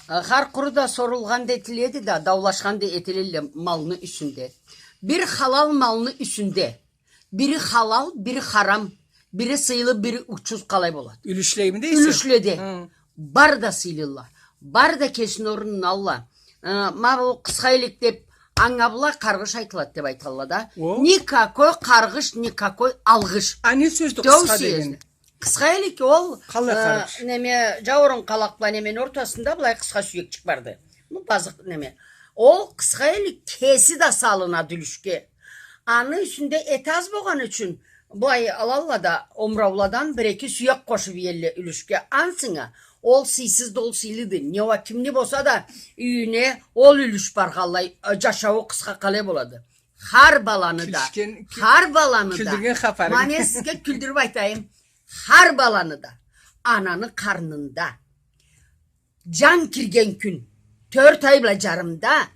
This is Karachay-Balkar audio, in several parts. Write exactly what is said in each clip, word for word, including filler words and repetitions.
Э, хар къуру да сорулгъан да этиледи да, даулашхан да этилелле малны юсюнде. Бир халал малны юсюнде. Бири халал, бири харам, бири сыйлы, бири учуз, къалай болады? Юлюшлейми дейсе? Юлюшледе. Хы. Бары да сыйлылла. Бары да кесини орнун алла. Э, ма бу къысха илик деп, анга бла къаргъыш айтылады деп айталла да. О? Никакой къаргъыш, никакой алгъыш. А не сёздю къысха деген? Къысха илик ол, къалай, э, къаргъыш? Неме, джауурун къалакъ бла немени ортасында былай къысха сюекчик барды. Ну, базыкъ неме. Ол къысха илик кеси да салынады юлюшге. Аны юсюнде эт аз болгъаны ючюн, былай алалла да, омурауладан бир-эки сюек къошуп иелле юлюшге. Ансына, ол сыйсыз да ол сыйлыды. Не уа кимни болса да юйюне ол юлюш баргъанлай, э, джашауу къысха къалай болады? Хар баланы да, кюлдюрген хапарынг. Ма мен сизге кюлдюрюп айтайым. Хар баланы да ананы къарнында джан кирген кюн, тёрт ай бла джарымда,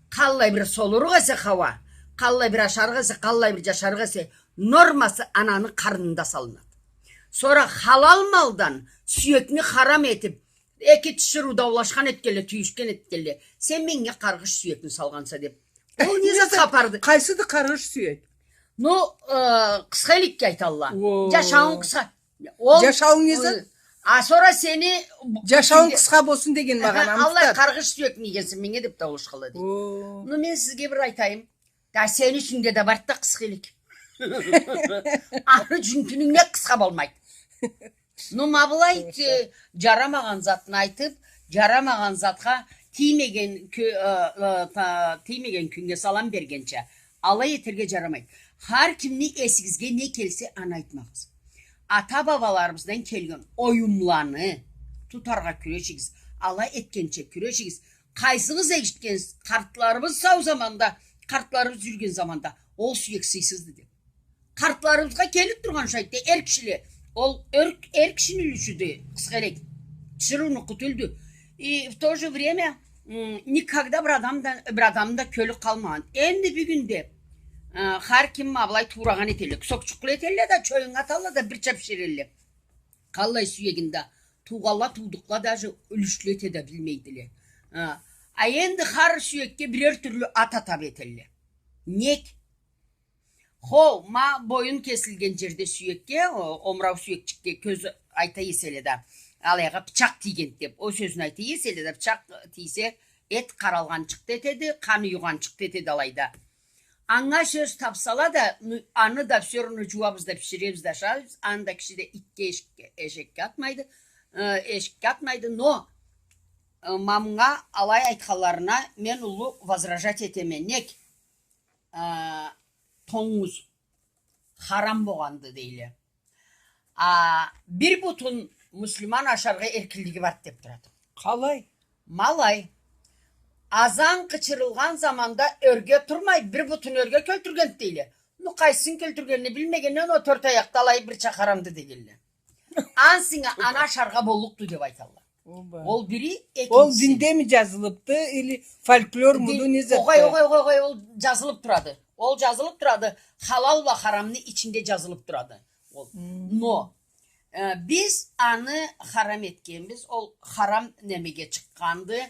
къаллай бир солурукъ эсе хауа, къаллай бир ашарыкъ эсе, къаллай бир джашарыкъ эсе, нормасы ананы къарнында салынады. Сора халал малдан сюекни харам этип, эки тиширыу даулашхан этгенле, тюйюшген этгенле, сен меннге къаргъыш сюекни салгъанса деп. Ол не зат хапарды? Къайсыды къаргъыш сюек? Ну, э, къысха иликге айталла. О. Джашауунг къысха. Ол, джашауунг не зат? А сора сени джашауунг къысха болсун деген магъанамы тутады. Аллай къаргъыш сюек нейгенсе меннге деп даулашханла дейди. О. Ну, мен сизге бир айтайым. Да сени юсюнгде да барды да къысха илик. Аны джюнтюнюнг не къысха болмайды. Ну, ма былай, э, джарамагъан затны айтып, джарамагъан затха тиймеген кю-, э, э, та-, тиймеген кюннге салам бергенча, алай этерге джарамайды. Хар кимни эсигизге не келсе, аны айтмагъыз. Ата-бабаларыбыздан келген оюмланы тутаргъа кюрешигиз. Алай этгенча кюрешигиз. Къайсыгъыз эшитгенсиз, къартларыбыз сау заманда, къартларыбыз джюрюген заманда ол сюек сыйсызды деп? Къартларыбызгъа келип тургъан шайтда эр кишиле, ол эр, эр кишини юлюшюдю, къысха илик. Тиширыунуку тюлдю. И в то же время, м, никогда бир адамда, бир адамны да кёлю къалмагъан. Энди бюгюнде, э, хар ким ма былай туурагъан этелле. Кусокчукъла этелле да, чоюннга аталла да, бирча биширелле. Къаллай сюегин да туугъанла, туудукъла даже юлюшле эте да билмейдиле. А, а энди хар сюекге бирер тюрлю ат атап этелле. Нек? Хо, ма боюн кесилген джерде сюекге, о, омурау сюекчикге кёз айта эселе да, алайгъа пычакъ тийгенди деп, ол сёзню айта эселе да, пычакъ тийсе, эт къаралгъанчыкъ да этеди, къан юйгъанчыкъ да этеди алайда. Анга сёз тапсала да, ну, аны да всё равно джууабыз да, биширебиз да, ашайбыз, аны да киши да итге, эшекге, эшекге атмайды, э, эшикге атмайды, но, э, ма мынга алай айтханларына мен уллу возражать этеме. Нек? А, тонгуз харам болгъанды дейле. А, бир бутун муслиман ашаргъа эркинлиги барды деп турады. Къалай? Ма алай. Азан къычырылгъан заманда ёрге турмай, бир бутун ёрге кёлтюргенди дейле. Ну, къайсын кёлтюргенин билмегенле, ол тёрт аякъда алай бирча харамды дегенле. Ансына аны ашаргъа боллукъду деп айталла. Оба. Ол бири, экинчиси. Ол диндеми джазылыпды, или фольклормуду, не затды? Огъай, огъай, огъай, огъай, ол джазылып турады. Ол джазылып турады. Халал бла харамны ичинде джазылып турады. Ол. Хм. Но, э, биз аны харам этгенбиз. Ол харам немеге чыкъгъанды.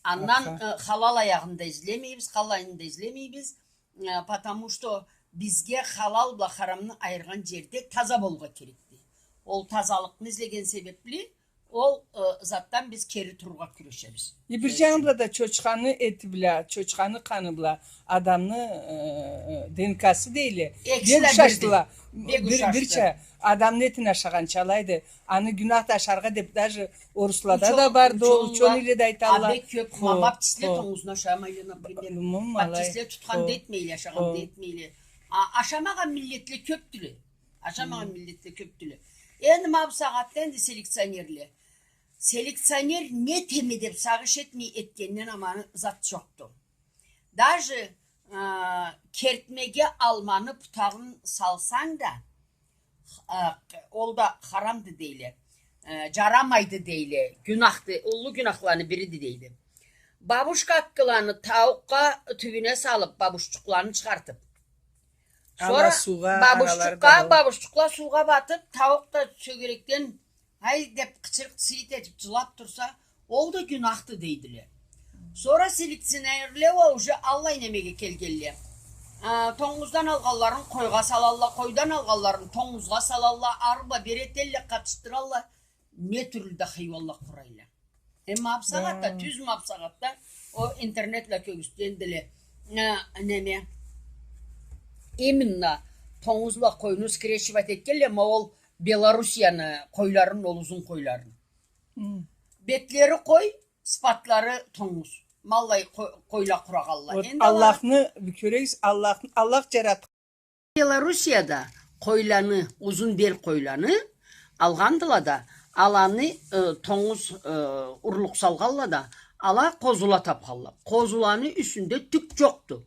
Андан, э, халал аягъын да излемейбиз, халалын да излемейбиз. Э, потому что бизге халал бла харамны айыргъан джерде таза болургъа керекди. Ол тазалыкъны излеген себепли, ол, э, затдан биз кери турургъа кюрешебиз. Э, бир джаны бла да чочханы эти бла, чочханы къаны бла адамны, э, э, ДНК-сы дейле. Экиси да бек ушашдыла. Бир, бирча адамны этин ашагъанча алайды. Аны гюнах да ашаргъа деп, даже оруслада да барды, учёнла, учёныйле да айталла. А бек кёп, ма баптистле тонгузну ашамайла, например. Баптистле тутхан да этмейле, ашагъан да этмейле. А, ашамагъан миллетле кёпдюле. Ашамагъан миллетле кёпдюле. Энди ма бусагъатда энди селекционерле. Селекционер не этеме деп сагъыш этмей этгенден аман зат джокъду. Даже, а, кертмеге алманы путагъын салсанг да, а, ол да харамды дейле. Э, джарамайды дейле. Гюнахды, уллу гюнахланы бириди дейди. Бабушка аккыланы тауукъгъа тюбюне салып, бабушчукъланы чыгъартып. Сора бабушчукъгъа, бабушчукъла суугъа батып, тауукъ да тёгерекден ай деп къычырыкъ-сыйыт этип джылап турса, Ол да гюнахды дейдиле. Сора селекционерле уа уже аллай немеге келгелле. А, тонгуздан алгъанларын къойгъа салалла, къойдан алгъанларын тонгузгъа салалла, ары бла бери этелле, къатышдыралла. Не тюрлю да хайуанла къурайла. Эм ма бусагъатда, тюз ма бусагъатда, о интернетле кёргюзтгендиле. А, неме. Именно тонгуз бла къойну скрещивать этгелле, ма ол Белоруссияны къойларын, ол узун къойларын. Бетлери къой, сыфатлары тонгуз. Ма аллай къо-, къойла къурагъалла. Вот. Энди алар Аллахны, бир кёрегиз, Аллах, Аллах джаратхан. Белоруссияда къойланы, узун бел къойланы алгъандыла да, аланы, э, тонгуз, э, урлукъ салгъалла да, ала къозула тапхалла. Къозуланы юсюнде тюк джокъду.